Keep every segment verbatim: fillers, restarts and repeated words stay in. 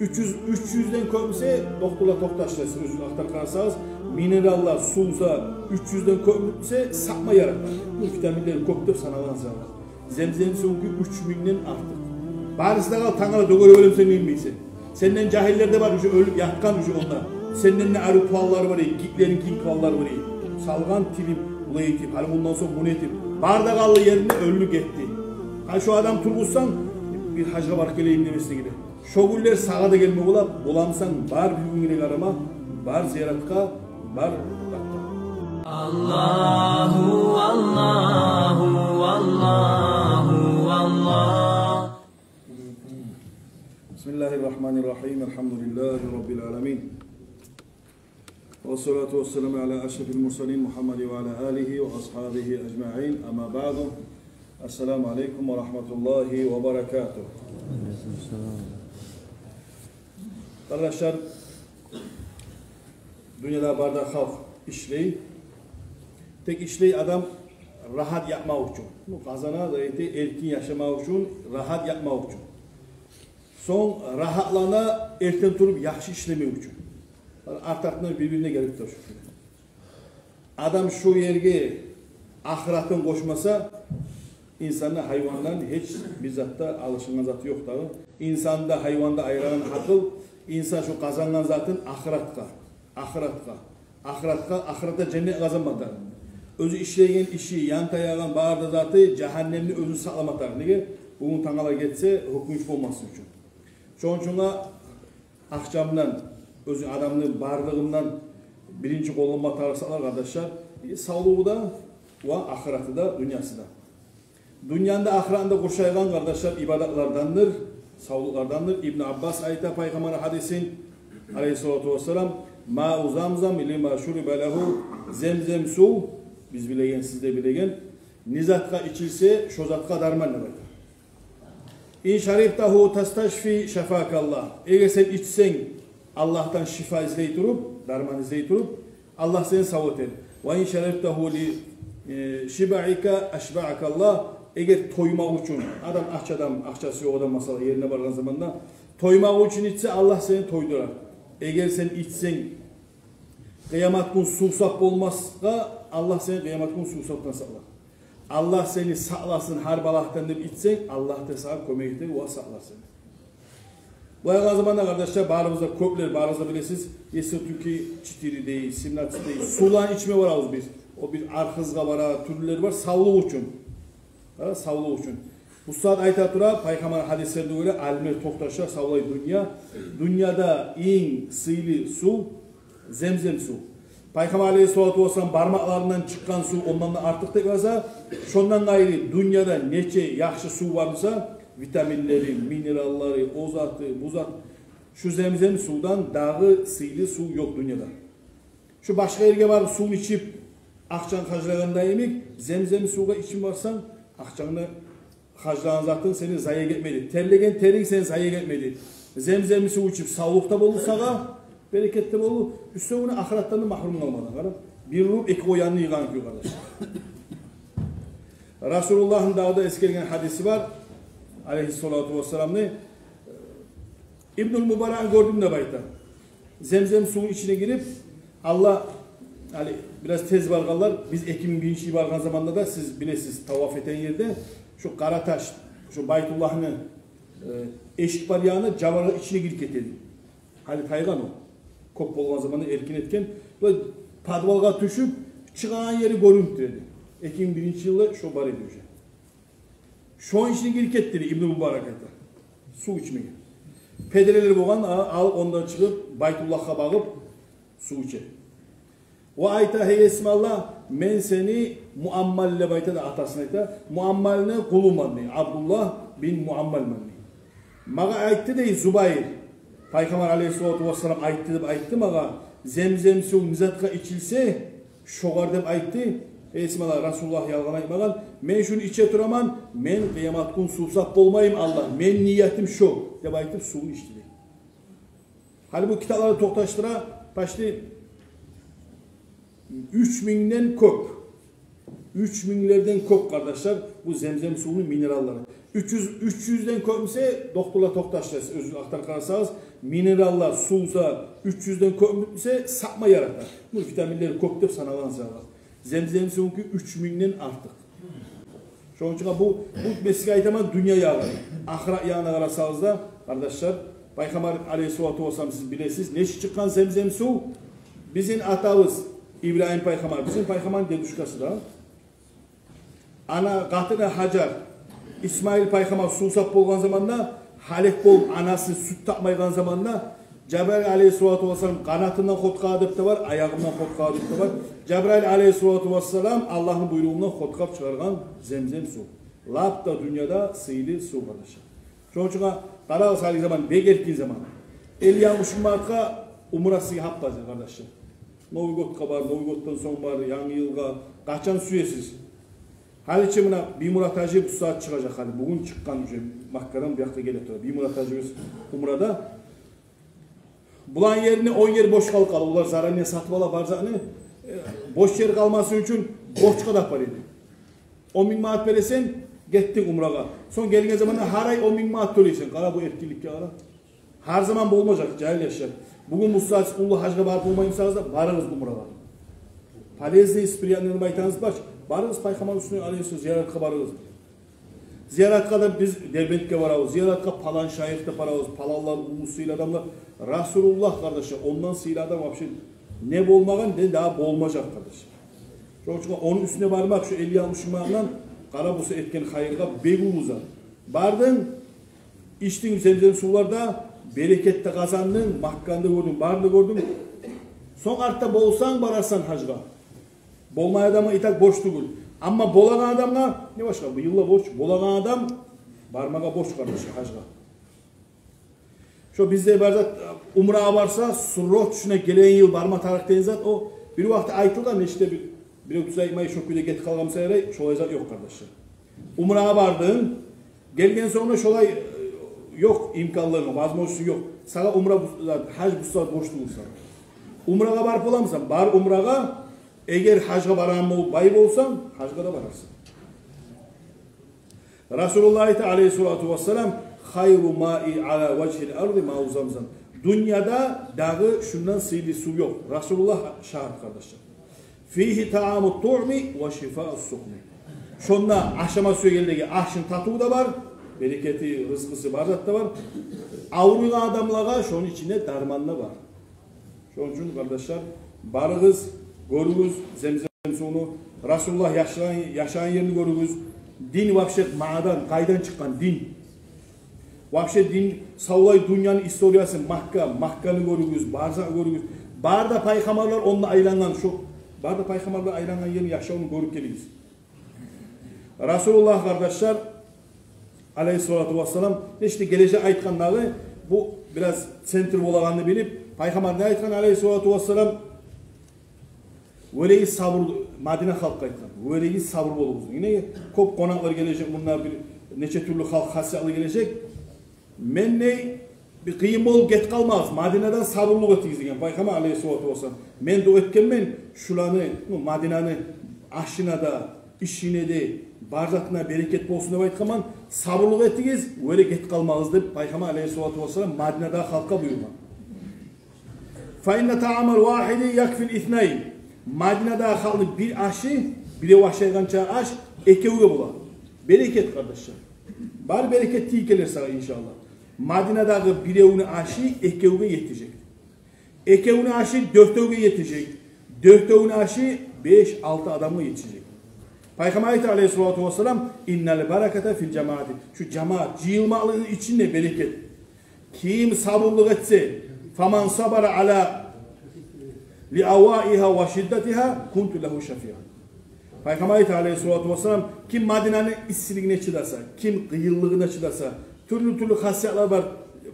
Уьч юз, уьч юзден кёп буса, докторлар токъташдыра, сиз оьзюгюз ахтарып къарасагъыз, минераллар, сув буса, уьч юзден кёп буса, сапма ярата. Бу витаминлер кёп деп саналгъан зат. Земзем сувнуки уьч мингден артыкъ. Барысы да къал, тангала дёгере берем сен, билмейсен. Сенден жагьиллер де бар, уже оьлюп ятгъан уже онда. Сенден де арив планлар бар эди, гитлерин гийип планлар бар эди. Салгъан тилип, булай этип, гьали мундан сонг муну этип. Бары да къалды еринде, оьлдю, гетди. Гьа, шо адам тургъузсанг, бир гьажгъа барып гелейим демеслиги де. Шо гюнлер сагъа да гелме бола, боламысан, бар бир гюнге къарама, бар зияратгъа, бар. Аллагьу, Аллагьу, Аллагьу, Аллагь. بسم الله الرحمن الرحيم. الحمد لله رب العالمين. والصلاة والسلام على أشرف المرسلين محمد وعلى آله وأصحابه أجمعين. أما بعد. السلام عليكم ورحمة الله وبركاته. Къардашлар, дюньяда бары да халкъ ишлей. Тек ишлей адам рагьат ятмакъ учун. Ну, къазана да эте, эркин яшамакъ учун, рагьат ятмакъ учун. Сонг рагьатлана эртен туруп яхшы ишлемек учун. Арт-артындан бир-бирине гелип тура шу. Адам шу ерге ахыратын къошмаса, инсанны гьайвандан гьеч бир затда алышынгъан заты ёкъ дагъы. Инсанны да, гьайванны да айырагъан акъыл, инсан шу къазангъан затын ахыратгъа, ахыратгъа, ахыратгъа, ахыратда женнет къазанмакъ дагъы. Оьзю ишлейген иши, ян таягъан бары да заты жагьаннемни оьзюн сакъламакъ дагъы. Неге? Бугюн тангала гетсе, гьёкюнч болмасын учун. Шону учун да акъчамдан, оьзю адамны барлыгъындан биринчи къолланма тарыкъ затлар, къардашлар, э, савлугъу да ва ахыраты да, дюньясы да. Дюньяны да, ахыратны да къуршайгъан, къардашлар, ибадатлардандыр, савлукълардандыр. Ибну Аббас айта, Пайхаммарны гьадисин, алейгьиссалату вассалам: «Мау замзам лима шуриба лагьу», земзем сув, биз билеген, сиз де билеген, не затгъа ичилсе, шо затгъа дарман деп айта. «Ин шарибтагьу тасташфи шафакаллагь». Эгер сен ичсенг, Аллагьдан шифа излей туруп, дарман излей туруп, Аллагь сени сав этер. «Ва ин шарибтагьу ли, э, шибаика ашбаакаллагь». Эгер тоймакъ учун, адам ач адам, акъчасы ёкъ адам, масала, ерине баргъан заманда, тоймакъ учун ичсе, Аллагь сени тойдурар. Эгер сен ичсенг, къыямат гюн сувсап болмасгъа, Аллагь сени къыямат гюн сувсапдан сакълар. Аллагь сени сакъласын гьар балагьдан деп ичсенг, Аллагь да сагъа кёмек этер ва сакълар сени. Булай къалгъан заманда, къардашлар, барыбыз да, кёплер, барыгъыз да билесиз, «Ессентуки четыре» дей, «Семнадцать» дей, сувланы ичме барабыз биз. О бир архызгъа бара, тюрлюлер бар, савлукъ учун. Гьа, савлукъ учун. Бу сагьат айта тура, Пайхаммарны гьадислерине гёре, алимлер токъташа, савлай дюнья. Дюньяда инг сыйлы сув — земзем сув. Пайхаммар алейгьиссалату вассалам бармакъларындан чыкъгъан сув ондан да артыкъ деп яза. Шондан къайры, дюньяда нече яхшы сув бар буса, витаминлери, минераллары, о заты, бу зат, шу земзем сувдан дагъы сыйлы сув ёкъ дюньяда. Шу башгъа ерге барып сувну ичип, акъчаны харжлагъанда йимик, земзем сувгъа ичип барсанг, акъчангны харжлагъан затынг сени зая гетмеди. Терлеген теринг сени зая гетмеди. Земзем сув ичип, савлукъ да болду сагъа, берекет де болду. Уьстевюне ахыратдан да магьрюм къалмадынг. Къара, бир уруп эки къоянны йыйгъан кюй, къардашлар. Расулуллагьны дагъы да эсгерген гьадиси бар, алейгьиссалату вассаламны. Ибнул Мубаракны гёрдюм деп айта. Земзем сувну ичине гирип, Аллагь, гьали бираз тез баргъанлар, биз эки минг биринчи йыл баргъан заманда да, сиз билесиз, таваф этеген ерде, шу къара таш, шу Байтуллагьны, э, эшик бар янына, жаваргъа ичине гирип гетеди. Гьали тайгъан о. Кёп болгъан заманда эркин этген. Булай подвалгъа тюшюп, чыгъагъан ери гёрюнюп тура эди. Эки минг биринчи йылда шо бар эди уже. Шону ичине гирип гетди, Ибну Мубарак айта, сув ичмеге. Педрелер болгъан, а-, алып ондан чыгъып, Байтуллагьгъа багъып сув иче. Ва айта: «Гьей Есим Аллагь, мен сени Муаммал», — деп айта да, атасын айта, — «Муаммалны къулуман», — дей, — «Абдуллагь бин Муаммалман», — дей. «Магъа айтды, — дей, — Зубайр, Пайхаммар алейгьиссалату вассалам айтды деп айтды магъа, земзем сув не затгъа ичилсе, шогъар деп айтды. Гьей Есим Аллагь, Расулуллагь ялгъан айтмагъан. Мен шуну иче тураман, мен къыямат гюн сувсап болмайым, Аллагь, мени ниятым шо», — деп айтып, сувну ичди, дей. Гьали бу китапларда токъташдыра, почти уьч мингден кёп. Уьч минглерден кёп, къардашлар, бу земзем сувну минераллары. Уьч юз, уьч юзден кёп буса, докторлар токъташдырар, оьзюгюз ахтарып къарасагъыз, минераллар, сув буса, уьч юзден кёп буса, сапма ярата. Бу витаминлери кёп деп саналгъан затла. Земзем сувнуки уьч мингден артыкъ. Шону учун бу, бу мен сизге айтаман дюнья ягъын. Ахырат ягъына къарасагъыз да, къардашлар, Пайхаммар алейгьиссалату вассалам, сиз билесиз, нечик чыкъгъан Земзем сув? Бизин атабыз Ибрагьим пайхаммар, бизин пайхаммарны дедушкасы да. Ана, къатыны Гьажар, Исмаил пайхаммар сувсап болгъан заманда, гьалек болуп, анасы сют тапмайгъан заманда, Жабраил алейгьиссалату вассалам къанатындан къоркъа деп де бар, аягъындан къоркъа деп де бар. Жабраил алейгьиссалату вассалам Аллагьны буйругъундан къоркъуп чыгъаргъан Земзем сув. Лап да дюньяда сыйлы сув, къардашлар. Шону учун къарагъыз, гьали заман бек эркин заман. Элли-алтмыш минг манатгъа умра сыйы гьап-гьазир, къардашлар. Новый годгъа бар, Новый годдан сонг бар, Янгы йылгъа, къачан сюесиз. Гьали чи муна Биймурат гьажи бу сагьат чыгъажакъ гьали. Бугюн чыкъгъан уже Маккадан, бу якъгъа геле тура. Биймурат гьажибиз умрада. Буланы ерине он ер бош къалып къала. Олар заранее сатып ала бар затны. Э, бош ер къалмасын учун борчгъа да апара эди. Он минг манат бересен, гетдинг умрагъа. Сонг гелген заманда гьар ай он минг манат тёлейсен. Къара бу эркинликге, къара. Гьар заман болмажакъ, жагьил яшлар. Бугюн бу сагьат уллу гьажгъа барып болмаймысагъыз да, барыгъыз умрагъа. Полезный, приятный деп айтагъаныгъыз бар чы, барыгъыз Пайхаммар уьстюне алейгьиссалам зияратгъа барыгъыз. Зияратгъа да биз Дербентге барабыз, зияратгъа палан шайых деп барабыз, паланлар, уллу сыйлы адамлар. Расулуллагь, къардашлар, ондан сыйлы адам вообще не болмагъан, не дагъы болмажакъ, къардашлар. Шону учун ону уьстюне бармакъ, шу элли-алтмыш минг манатдан, къара буса этген хайыргъа, бек уллу зат. Бардынг, ичдинг Земзем сувлардан, берекет де къазандынг, Макканы да гёрдюнг, барын да гёрдюнг. Сонг артда болсанг барасан гьажгъа. Болмайгъан адамгъа итак борч тюгюл. Амма болагъан адамгъа, не башгъа, бу йылда борч, болагъан адам бармагъа борч, къардаш, гьажгъа. Шо бизде бар зат, умрагъа барса, срочно гелеген йыл барма тарыкъ деген зат, о бир вакъти айтылгъан, нечик де бир, бирев тюз айтмай, шо кюйде гетип къалгъан буса ярай, шолай зат ёкъ, къардашлар. Умрагъа бардынг, гелген сонг да шолай, э, ёкъ имканлыгъынг, возможностунг ёкъ. Сагъа умра бу-, гьаж бу сагьат борч тюгюл сагъа. Умрагъа барып боламысан? Бар умрагъа, эгер гьажгъа барагъан болуп бай болсанг, гьажгъа да барарсан. Расулуллагь айта, алейгьиссалату вассалам: «Хайру маи ала важгьил арди мау Замзам». Дюньяда дагъы шундан сыйлы сув ёкъ. Расулуллагь шагьат, къардашлар. «Фигьи тааму туъми ва шифау сукъми». Шонда ашама сюегенлеге ашны татыву да бар, берекети, рызкъысы бар зат да бар. Авруйгъан адамлагъа шону ичинде дарман да бар. Шону учун, къардашлар, барыгъыз, гёрюгюз Земзем сувну, Расулуллагь яшагъан, яшагъан ерни гёрюгюз. Дин вообще мадан, къайдан чыкъгъан дин? Вообще дин, савлай дюньяны историясы, Макка, Макканы гёрюгюз, Барзакъны гёрюгюз. Бары да пайхаммарлар онда айлангъан, шо бары да пайхаммарлар айлангъан ерни, яшавну гёрюп гелигиз. Расулуллагь, къардашлар, алейгьиссалату вассалам, нечик де гележек айтгъандагъы, бу бираз центр болагъанны билип, Пайхаммар не айтгъан, алейгьиссалату вассалам? «Вёлегиз сабур», Мадина халкъгъа айтгъан, «Вёлегиз сабур болугъуз». Неге, кёп къонакълар гележек, мунда бир нече тюрлю халкъ хасиятлы гележек. Мен, дей, бир къыйын болуп гетип къалмагъыз, Мадинада сабурлукъ этигиз деген Пайхаммар алейгьиссалату вассалам. Мен дуа этгенмен, шуланы, ну, Мадинаны ашына да, ишине де, бар затына берекет болсун деп айтгъанман. Сабурлукъ этигиз, вёле гетип къалмагъыз деп Пайхаммар алейгьиссалату вассалам Мадинадагъы халкъгъа буюргъан. «Фа инна таамал вагьиди якфил иснайн». Мадинадагъы халкъны бир ашы, бирев ашайгъанча аш экевге бола. Берекет, къардашлар. Бар берекет тийип гелер сагъа, иншааллагь. Мадинадагъы биревню ашы экевге етежек. Экевню ашы дёртевге етежек. Дёртевню ашы беш-алты адамгъа етежек. Пайхаммар айта, алейгьиссалату вассалам: «Иннал бараката фил жамаати». Шу жамаат, жыйылмакълыкъны ичинде берекет. Ким сабурлукъ этсе, «фаман сабара ала лиаваигьа ва шиддатигьа кунту лагьу шафиан». Пайхаммар айта, алейгьиссалату вассалам, ким Мадинаны иссилигине чыдаса, ким къыйынлыгъына чыдаса, тюрлю-тюрлю хасиятлар бар,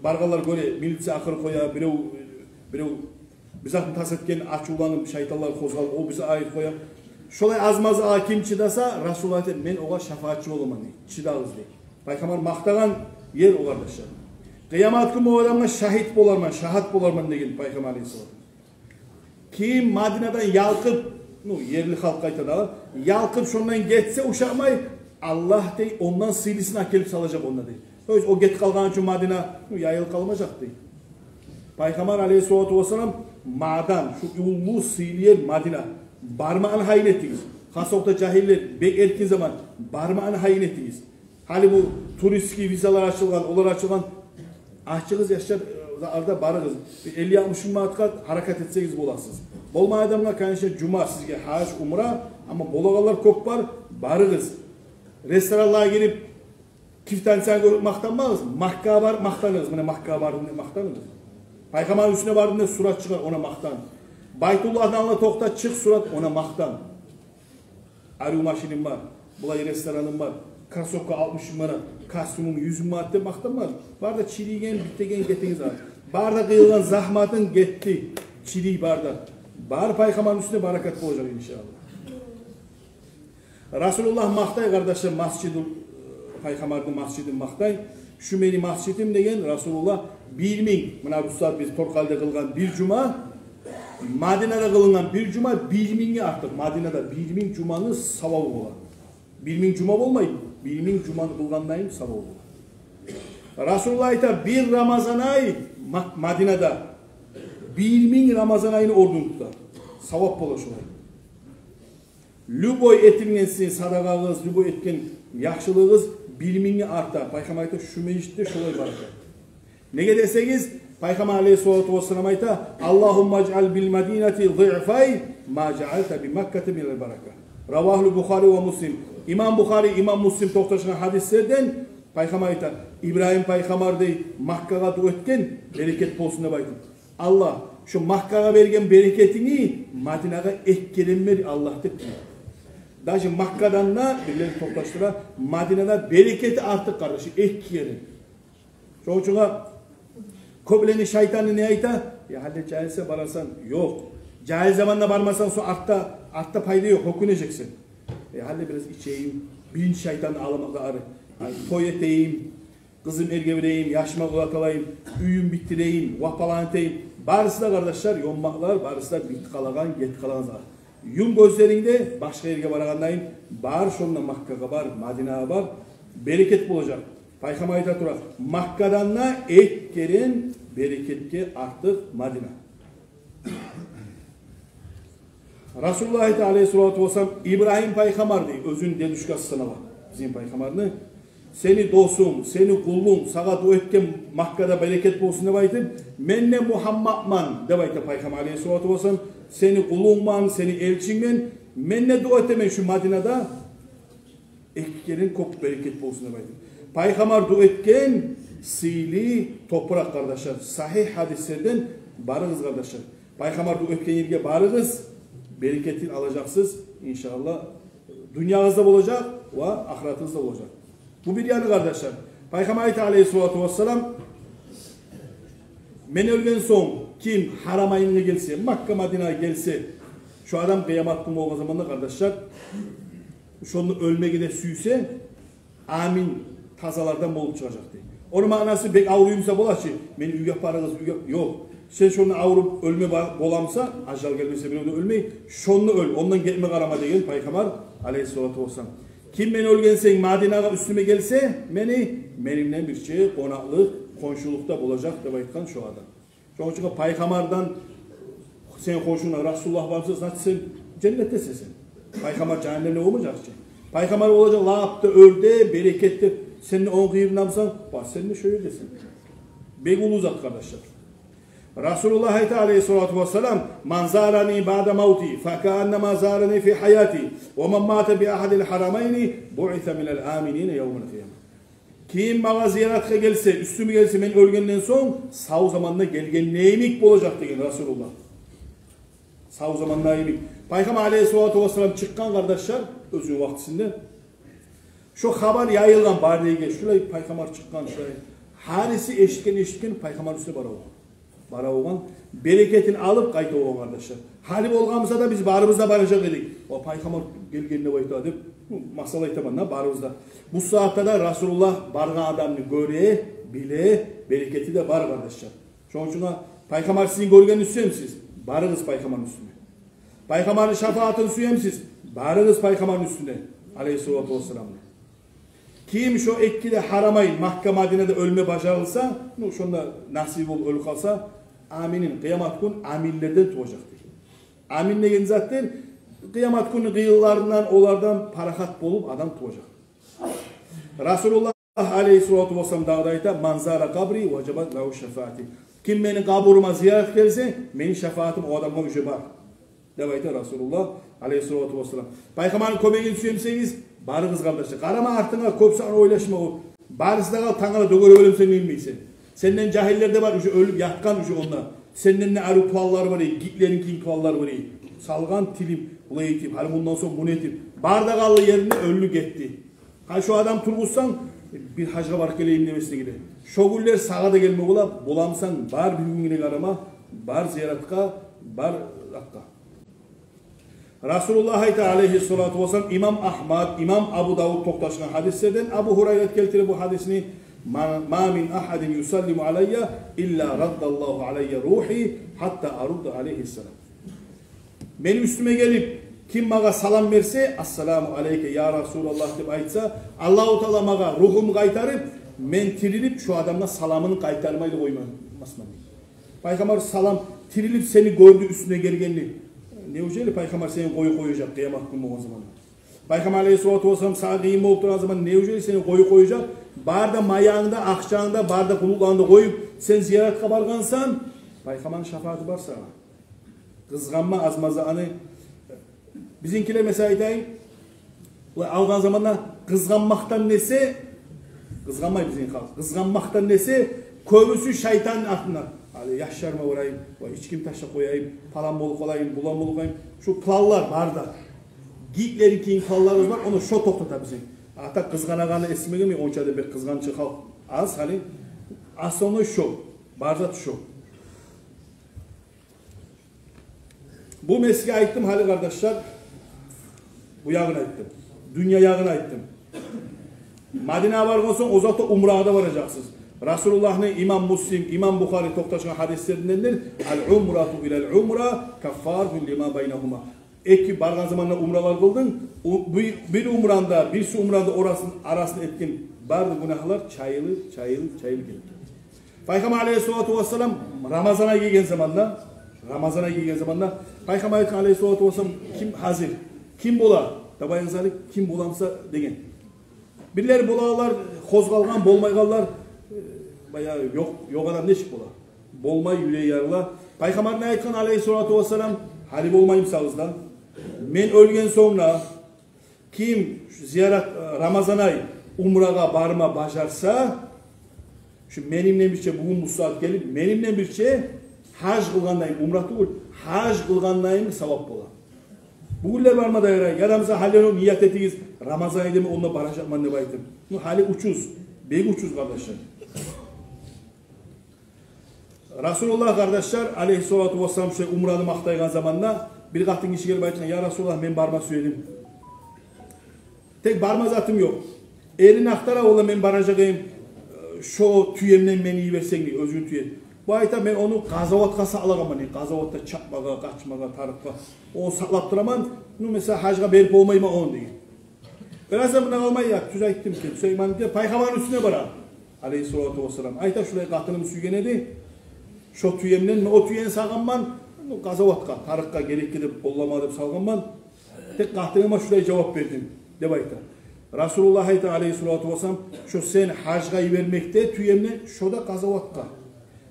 баргъанлар гёре, милиция акъырып къоя, бирев, бирев бир затны тас этген, ачувланып, шайтанлар къозгъалып, о бизге айып къоя. Шолай аз-мазгъа ким чыдаса, Расулуллагь айта, мен огъар шафагьатчы боламан, дей. Чыдагъыз, дей. Пайхаммар макътагъан ер о, къардашлар. Къыямат гюн о адамгъа шагьит боларман, шагьат боларман деген Пайхаммар алейгьиссалам. Ким Мадинадан ялкъып, ну, ерли халкъ айта дагъы, ялкъып шондан гетсе ушатмай, Аллагь, дей, ондан сыйлысын алып гелип салажакъ онда, дей. То есть о гетип къалгъан учун Мадина, ну, яйылып къалмажакъ, дей. Пайхаммар алейгьиссалату вассалам мадан, шу уллу сыйлы ер Мадина, бармагъын гьайын этигиз. Хасокъда жагьиллер бек эркин заман, бармагъын гьайын этигиз. Гьали бу туристский визалар ачылгъан, олар ачылгъан. Ачыгъыз, яшлар, э, арада барыгъыз. Бир элли-алтмыш минг манатгъа гьаракат этсегиз боласыз. Болмай адамгъа, конечно, жума сизге гьаж, умра, амма болагъанлар кёп бар, барыгъыз. Ресторанлагъа гирип, квитанцияны гёрюп макътанмагъыз. Маккагъа барып макътаныгъыз. Муна Маккагъа бардым деп макътаныгъыз. Пайхаммарны уьстюне бардым деп сурат чыгъар, она макътан. Байтуллагьны алдына токъта, чыкъ, сурат, она макътан. Арив машиним бар, булай рестораным бар, кроссовка алтмыш минг манат, костюмюм юз минг манат деп макътанмагъыз. Бар да чирийген, битеген, гетигиз ара. Бар да къыйылгъан загьматынг гетди, чирий бар да. Бар, Пайхаммарны уьстюне баракат болажакъ, иншааллагь. Расулуллагь макътай, къардашлар, масжиду, Пайхаммарны масжидин макътай. Шу мени масжидим деген Расулуллагь бир минг, муна бу сагьат биз Торкъалиде къылгъан бир жума, Мадинада къылынгъан бир жума бир мингге артыкъ. Мадинада бир минг жуманы савабы бола. Бир минг жума болмай, бир минг жуманы къылгъандайын савабы бола. Расулуллагь айта, бир Рамазан ай Ма-, Мадинада бир минг Рамазан айны орнун тута. Савап бола шолай. Любой этилген сизин садагъагъыз, любой этген яхшылыгъыгъыз бир мингге арта. Пайхаммар айта, шу межитде шолай баракат. Неге десегиз, Пайхаммар алейгьиссалату вассалам айта: «Аллагьумма жаал бил мадинати дигьфай ма жаалта би Макката минал барака». Равагьул Бухари ва Муслим. Имам Бухари, имам Муслим токъташгъан гьадислерден. Пайхаммар айта, Ибрагьим пайхаммар, дей, Маккагъа дуа этген, берекет болсун деп айтып. Аллагь, шу Маккагъа берген берекетингни Мадинагъа эки керен бер, Аллагь, деп дей. Даже Маккадан да, бирлери токъташдыра, Мадинада берекети артыкъ, къардашым, эки керен. Шону учун кёплени шайтаны не айта? Я гьали жагьил буса барасан, ёкъ. Жагьил заманда бармасанг, сонг артда, артда пайда ёкъ, гьёкюнежексен. Я гьали бираз ичейим, биринчи шайтанны аламакъ ары. Ай, той этейим, къызым эрге берейим, яшыма улат алайым, уьюм битдирейим, вапаланы этейим. Барысы да, къардашлар, ёммакълар, барысы да битип къалагъан, гетип къалагъан зат. Юм гёзлеринг де, башгъа ерге барагъандайын, бар шонда, Маккагъа бар, Мадинагъа бар, берекет болажакъ. Пайхаммар айта тура, Маккадан да эки керен берекетге артыкъ Мадина. Расулуллагь айта, алейгьиссалату вассалам, Ибрагьим пайхаммар, дей, оьзюню дедушкасы санала бизин Пайхаммарны. Сени досунг, сени къулунг сагъа дуа этген, Маккада берекет болсун деп айтып, мен де Мугьаммадман деп айта Пайхаммар алейгьиссалату вассалам, сени къулунгман, сени элчингмен, мен де дуа этемен шу Мадинада эки керен кёп берекет болсун деп айтып. Пайхаммар дуа этген сыйлы топуракъ, къардашлар. Сагьигь гьадислерден, барыгъыз, къардашлар. Пайхаммар дуа этген ерге барыгъыз, берекетин алажакъсыз, иншааллагь. Дюньягъызда болажакъ ва ахыратыгъызда болажакъ. Бу бир яны, къардашлар. Пайхаммар айта, алейгьиссалату вассалам, мен оьлген сонг ким Гьарамайнге гелсе, Макка, Мадинагъа гелсе, шо адам къыямат гюн болгъан заманда, къардашлар, шонда оьлмеге де сюйсе, амин, тазалардан болуп чыгъажакъ, дей. Ону маънасы, бек авруймуса бола чы, мени уьйге апарыгъыз, уьйге, ёкъ. Сен шонда авруп оьлме ба-, боламуса, ажал гелмесе, бирев де оьлмей, шонда оьл, ондан гетме къарама, деген Пайхаммар алейгьиссалату вассалам. Ким мен оьлген сонг Мадинагъа уьстюме гелсе, мени, мени булан бирче къонакълыкъ, хоншулукъда болажакъ деп айтгъан шо адам. Шону учун Пайхаммардан сени хоншунгда Расулуллагь бармуса, значит, сен женнетдесен сен. Пайхаммар жагьаннемде болмажакъ чы. Пайхаммар болажакъ лап да оьрде, берекетде, сен де онг къыйырындамусан, ва сен де шо ердесен. Бек уллу зат, къардашлар. Расулуллагь айта, алейгьиссалату вассалам: «Ман зарани баъда мавти, факааннама зарани фи гьаяти, ва ман мата би агьадил гьарамайни, буъиса минал аминина явмал къияма». Ким магъа зияратгъа гелсе, уьстюме гелсе мен оьлгенден сонг, сав заманда гелген йимик болажакъ, деген Расулуллагь. Сав заманда йимик. Пайхаммар алейгьиссалату вассалам чыкъгъан, къардашлар, оьзюню вакътисинде. Шо хабар яйылгъан бар ерге, шулай Пайхаммар чыкъгъан, шулай. Гьариси эшитген, эшитген, Пайхаммар уьстюне бара болгъан. Бара болгъан, берекетин алып къайта болгъан, къардашлар. Гьали болгъан буса да, биз барыбыз да баражакъ эдик. О, Пайхаммар гелген деп айта деп, масала айтаман да, барыбыз да. Бу сагьатда да Расулуллагь баргъан адамны гёре, биле, берекети де бар, къардашлар. Шону учун Пайхаммар сизин гёргенни сюемисиз? Барыгъыз Пайхаммарны уьстюне. Пайхаммарны шафаатын сюемисиз? Барыгъыз Пайхаммарны уьстюне, алейгьиссалату вассаламны. Ким шо эки де гьарамай Макка, Мадинада оьлме бажарылса, ну, шонда насиби болуп оьлюп къалса, аминин, къыямат гюн аминлерден туважакъ деген. Амин деген затдыр, къыямат гюнню къыйынларындан, олардан парахат болуп адам туважакъ. Расулуллагь алейгьиссалату вассалам дагъы да айта: «Ман зара къабри важабат лагьу шафаати». Ким мени къабурума зияратгъа гелсе, мени шафаатым о адамгъа уже бар, деп айта Расулуллагь алейгьиссалату вассалам. Пайхаммарны кёмегин сюе бусагъыз, барыгъыз, къардашлар. Къарама артынга, кёп затны ойлашма о. Барысы да къал, тангала дёгере гёрем сен билмейсен. Сенден жагьиллер де бар, уже оьлюп ятгъан уже онда. Сенден де арив планлар бар эди, Гитлерники йимик планлар бар эди. Салгъан тилим, булай этип, гьали мундан сонг муну этип. Бары да къалды еринде, оьлдю, гетди. Гьа, шо адам тургъузсанг, бир гьажгъа барып гелейим демеслиги де. Шо гюнлер сагъа да гелме бола, боламысан, бар бир гюнге къарама, бар зияратгъа, бар затгъа. Расулуллагь айта алейгьиссалату вассалам, имам Агьмад, имам Абу Давуд токъташгъан гьадислерден, Абу Гьурайрат гелтире бу гьадисни: «Ма, ма мин агьадин юсаллиму алайя илла раддаллагьу алайя ругьи гьатта арудда алайгьи салам». Мени уьстюме гелип, ким магъа салам берсе, «Ассаламу алайка, я Расулаллагь», деп айтса, Аллагьу Таала магъа ругьум къайтарып, мен тирилип, шо адамгъа саламын къайтармайлы къоймасман. Пайхаммар салам, тирилип сени гёрдю уьстюне гелгенни. Неужели Пайхаммар сени къоюп къояжакъ къыямат гюн болгъан заманда? Пайхаммар алейгьиссалату вассалам сагъа къыйын болуп тургъан заман, неужели сени къоюп къояжакъ? Бары да маягъынгны да, акъчангны да, бары да къуллукъларынгны да къоюп, сен зияратгъа баргъансан, Пайхаммарны шафааты бар сагъа. Къызгъанма аз-маз затны. Бизинкилер, масала, айтайым, олай алгъан заманда къызгъанмакъдан эсе, къызгъанмай бизин халкъ, къызгъанмакъдан эсе кёбюсю шайтан артына. Гьали яшларыма барайым, вай, ичкими ташлап къояйым, палан болуп къалайым, булан болуп къалайым. Шу планлар бар да. Гитлерники йимик планларыбыз бар, ону шо токътата бизин. Артда къызгъанагъаны эсиме гелмей, онча да бек къызгъанчы халкъ аз гьали. Основной шо, бар зат шо. Бу мен сизге айтдым гьали, къардашлар, бу ягъын айтдым. Дюнья ягъын айтдым. Мадинагъа баргъан сонг, о затда умрагъа да баражакъсыз. Расулуллагьны имам Муслим, имам Бухари токъташгъан гьадислериндендир: «Ал умрату илал умра каффаратун лима байнагьума». Эки баргъан заманда умралар къылдынг, о, бир, бир умраны да, бириси умраны да арасын, арасын этген бары гюнагьлар чайылып, чайылып, чайылып гелди. Пайхаммар алейгьиссалату вассалам Рамазан ай гелген заманда, Рамазан ай гелген заманда Пайхаммар айтгъан алейгьиссалату вассалам: «Ким гьазир? Ким бола?» Давай язалы, ким боламса деген. Бирлери болагъанлар, къозгъалгъан, болмайгъанлар, э, баягъы ёкъ, ёкъ адам нечик бола? Болмай, юреги ярыла. Пайхаммар не айтгъан алейгьиссалату вассалам? Гьали болмаймысагъыз да, мен оьлген сонг да, ким зиярат, э, Рамазан ай умрагъа барма бажарса, шу менимден бирче бугюн бу сагьат гелип, менимден бирче гьаж къылгъандай, умра тюгюл, гьаж къылгъандай савап бола. Бугюнлер барма да ярай, ярамаса гьалиден ният этигиз, Рамазан ай деме, онда баражакъман деп айтып. Ну, гьали учуз, бек учуз, къардашлар. Расулуллагь, къардашлар, алейгьиссалату вассалам, шо умраны макътайгъан заманда бир къатын гиши гелип айтгъан: «Я Расулуллагь, мен барма сюедим. Тек барма затым ёкъ. Эрин ахтара, валлагь, мен баражакъ эдим, шо тюемден мени йиберсенг, – дей, – оьзюнг тюе». Бу айта: «Мен ону къазаватгъа сакълагъанман, – дей, – къазаватда чапмагъа, къачмагъа, тарыкъгъа. Ону сакълап тураман. Ну, масала, гьажгъа берип болмайман ону», – деген. Бираз да мунда къалмай, я, тюз айтдым экен, Сулейман, деп, Пайхаммарны уьстюне бара, алейгьиссалату вассалам. Айта: «Шулай къатыным сюйген эди шо тюемден, мен о тюени сакълагъанман, ну, къазаватгъа, тарыкъгъа, герекге деп, къоллама деп салгъанман. Тек къатыныма шулай жавап бердим», – деп айта. Расулуллагь айта, алейгьиссалату вассалам: «Шо сен гьажгъа йибермекде тюемден, шо да къазаватгъа».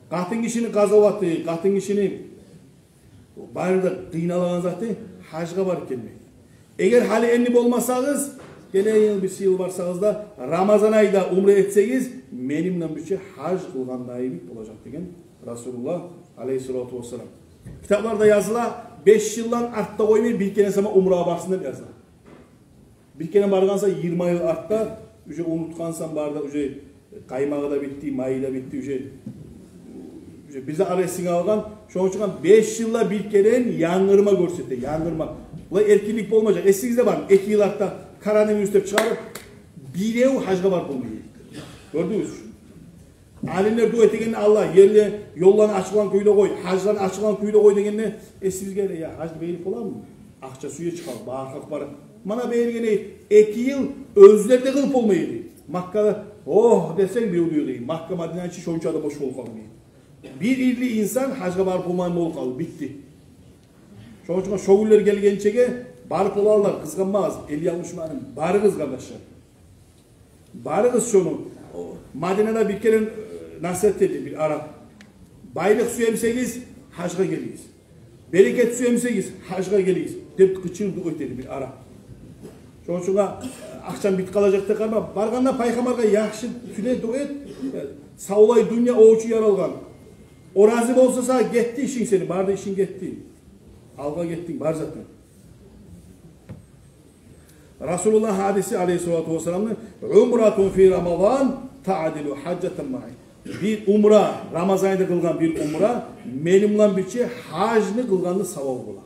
Къатын гишини къазаваты, къатын гишини бары да къыйналагъан заты гьажгъа барып гелмек. Эгер гьали энни болмасагъыз, гелеген йыл, бирси йыл барсагъыз да, Рамазан айда умра этсегиз, менимден бирче гьаж къылгъандай йимик болажакъ, – деген Расулуллагь алейгьиссалату вассалам. Китапларда языла, беш йылдан артда къоймай, бир керен сама умрагъа барсын деп языла. Бир керен баргъанса, йигирма йыл артда, уже унутгъансан бары да, уже къаймагъы да битди, майы да битди, уже, уже бир зат эсинге алгъан. Шону учун беш йылда бир керен янгырма гёрсете, янгырма. Булай эркинлик болмажакъ. Эсигизде бармы, эки йыл артда коронавирус деп чыгъарып, бирев гьажгъа барып болмай эди. Гёрдюгюз? Алимлер дуа этегенде: «Аллагь, ерле, ёлланы ачылгъан кюйде къой, гьажланы ачылгъан кюйде къой», – дегенде, эсибизге геле: «Я, гьажны берип боламы? Акъча сюе чыгъар, бар халкъ бар». Мана берген эки йыл оьзлер де къылып болмай эди. Маккада, огь десенг, бирев де ёкъ дей. Макка, Мадина ичи шонча да бош болуп къалды дей. Бир ири инсан гьажгъа барып болмайгъан болуп къалды, битди. Шону учун шо гюнлер гелгенчеге барып болалар, къызгъанмагъыз, элли-алтмыш минг адам. Барыгъыз, къардашлар. Барыгъыз шону. О, Мадинада бир керен, э, насигьат этди бир арап. Байлыкъ сюе бусагъыз, гьажгъа гелигиз. Берекет сюе бусагъыз, гьажгъа гелигиз, деп къычырып дуа этди бир арап. Шону учун, э, акъчам битип къалажакъ деп къарама. Баргъанда Пайхаммаргъа яхшы тиле, дуа эт. Э, савлай дюнья о учун яралгъан. О рази болса сагъа, гетди ишинг сени, бары да ишинг гетди. Алгъа гетдинг, бар затынг. Расулуллагь гьадиси алейгьиссалату вассаламны: «Умратун фи Рамадан таъдилу гьажжатан маъи». Бир умра, Рамазан айда къылгъан бир умра мени булан бирче гьажны къылгъанны савабы бола.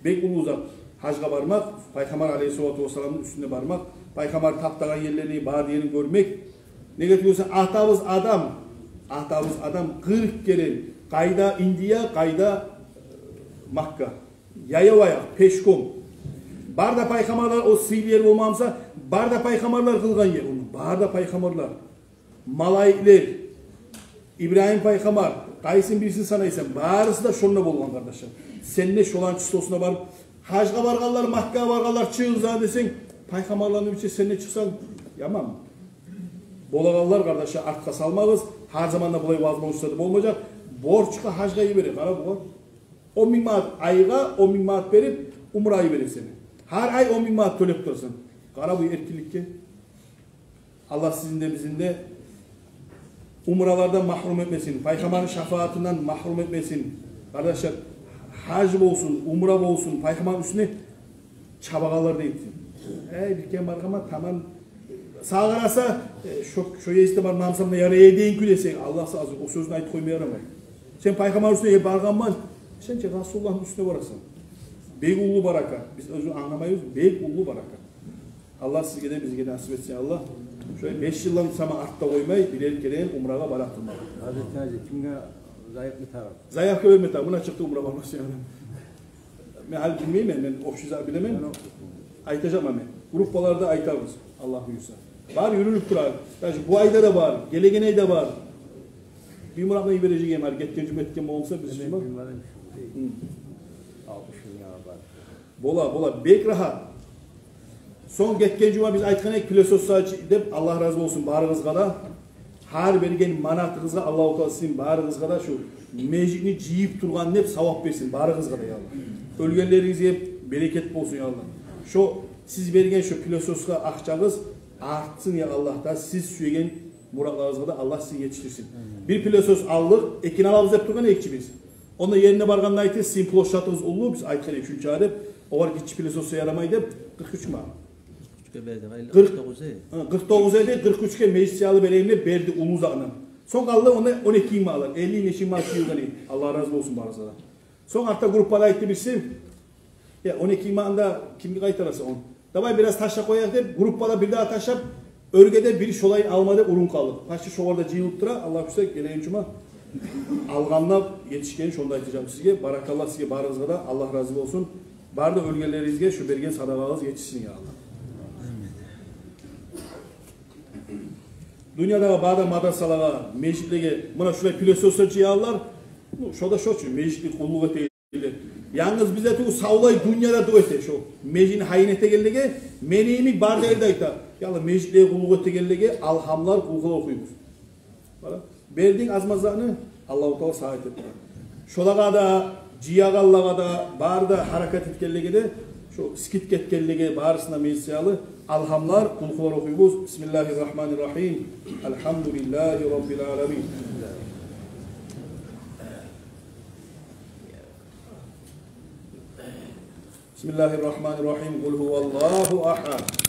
Бек уллу зат гьажгъа бармакъ, Пайхаммар алейгьиссалату вассаламны уьстюне бармакъ, Пайхаммар таптагъан ерлерин, бар ерин гёрмек. Неге тюгюл десе, атабыз Адам, атабыз Адам къыркъ керен, къайда Индия, къайда, э, Макка. Яяв аякъ, пешком. Бары да пайхаммарлар, о сыйлы ер болмаса, бары да пайхаммарлар къылгъан ер ону. Бары да пайхаммарлар. Малайиклер, Ибрагьим пайхаммар, къайсын бирисин санайсан, барысы да шонда болгъан, къардашлар. Сен де шоланы числосуна барып, гьажгъа баргъанлар, Маккагъа баргъанлар, чыгъыгъыз десенг, пайхаммарланы бирче сен де чыкъсанг, яман. Болагъанлар, къардашлар, артгъа салмагъыз. Гьар заманда булай возможность да болмажакъ. Борчгъа гьажгъа йибере, къара бугъар. Он минг манат айгъа, он минг манат берип, умрагъа йибересен. Гьар ай он минг манат тёлеп турасан. Къара бу эркинликге. Аллагь сизин де, бизин де умралардан магьрюм этмесин, Пайхаммарны шафаатындан магьрюм этмесин. Къардашлар, гьаж болсун, умра болсун, Пайхаммарны уьстюне чабагъанлар дейди. Эй, бир керен баргъанман, таман, сагъа къараса, э, шо, шо есде бар намсамда яра эдейин кюлесенг, Аллагь сагъа, о сёзню айтып къойма ярамай. Сен Пайхаммарны уьстюне, э, баргъанман, сен чи Расулуллагьны уьстюне барасан. Бек уллу баракат. Биз оьзю англамайбыз, бек уллу баракат. Аллагь сизге де, бизге де насип этсин, Аллагь. Шо беш йылдан сама артда къоймай, бирер керен умрагъа бара турмагъа. Гьазири, гьазири, кимге заявка тарыкъ? Заявка берме тарыкъ. Муна чыкъды умра бармакъ сюеген адам. Мен гьали билмеймен, мен общий зат билемен. Айтажакъман мен. Группаларда айтабыз, Аллагь буюрса. Бар, юрюлюп турар. Даже бу айда да бар, гелеген айда бар. Бир муратны йибережегим бар, гетген жума этген болмаса, биз жума. Гьы. Алтмыш минг манат бар. Бола, бола, бек рагьат. Сонг гетген жума биз айтгъан эдик, пылесос сагъа деп, Аллагь рази болсун барыгъызгъа да. Гьар берген манатыгъызгъа Аллагьу Таала сизин барыгъызгъа да шо межитни жыйып тургъан деп савап берсин барыгъызгъа да, я Аллагь. Оьлгенлеригизге берекет болсун, я Аллагь. Шо сиз берген шо пылесосгъа акъчагъыз артсын, я Аллагь, да сиз сюеген муратларыгъызгъа да Аллагь сизин етишдирсин. Бир пылесос алдыкъ, экин алабыз деп тургъан эдик чи биз. Онда ерине баргъанда айтды, сизин площадыгъыз уллу, биз айтгъан эдик шунча деп, огъар гиччи пылесос ярамай деп, къыркъ уьч манат. Къыркъ уьчге берди, къыркъ, къыркъ тогъуз эди. Гьы, къыркъ тогъуз эди, къыркъ уьчге межит саялы берейим деп берди уллу затны. Сонг къалды онда он эки минг манат, элли нече минг манат жыйылгъан эди. Аллагь рази болсун барыгъызгъа да. Сонг артда группада айтды бириси, я, он эки минг манатны да кимге къайтарасан ону? Давай бираз ташлап къояйыкъ деп, группада бир дагъы ташлап, оьрге де бир шолай алма деп урун къалдыкъ. Почти шогъар да жыйылып тура, Аллагь буюрса, гелеген жума алгъанлар етишгенин шонда айтажакъман сизге. Баракалла сизге барыгъызгъа да, Аллагь рази болсун. Бары да оьлгенлеригизге шо берген садагъагъыз етишсин, я Аллагь. Дюньядагъы бары да мадрасалагъа, межитлеге муна шулай пылесослар жыялар. Ну, шо да шо чу, межитни къуллукъ этеген. Янгыз бизде тюгюл, савлай дюньяда дуа эте шо. Межитни гьайын этегенлеге, мени йимик бары да ерде айта. Я Аллагь, межитлеге къуллукъ этегенлеге алгьамлар, къулгьулар охуйбуз. Къара, бердинг аз-маз затны, Аллагьу Таала сагъа этип турар. Шолагъа да, жыягъанлагъа да, бары да гьаракат этгенлеге де, шо скидка этгенлеге, барысына межит саялы алгьамлар, къулгьулар охуйбуз. Бисмиллагьи ррагьмани ррагьим. Альгьамдулиллагьи раббил аламин. بسم الله الرحمن الرحيم. قل هو الله أحد.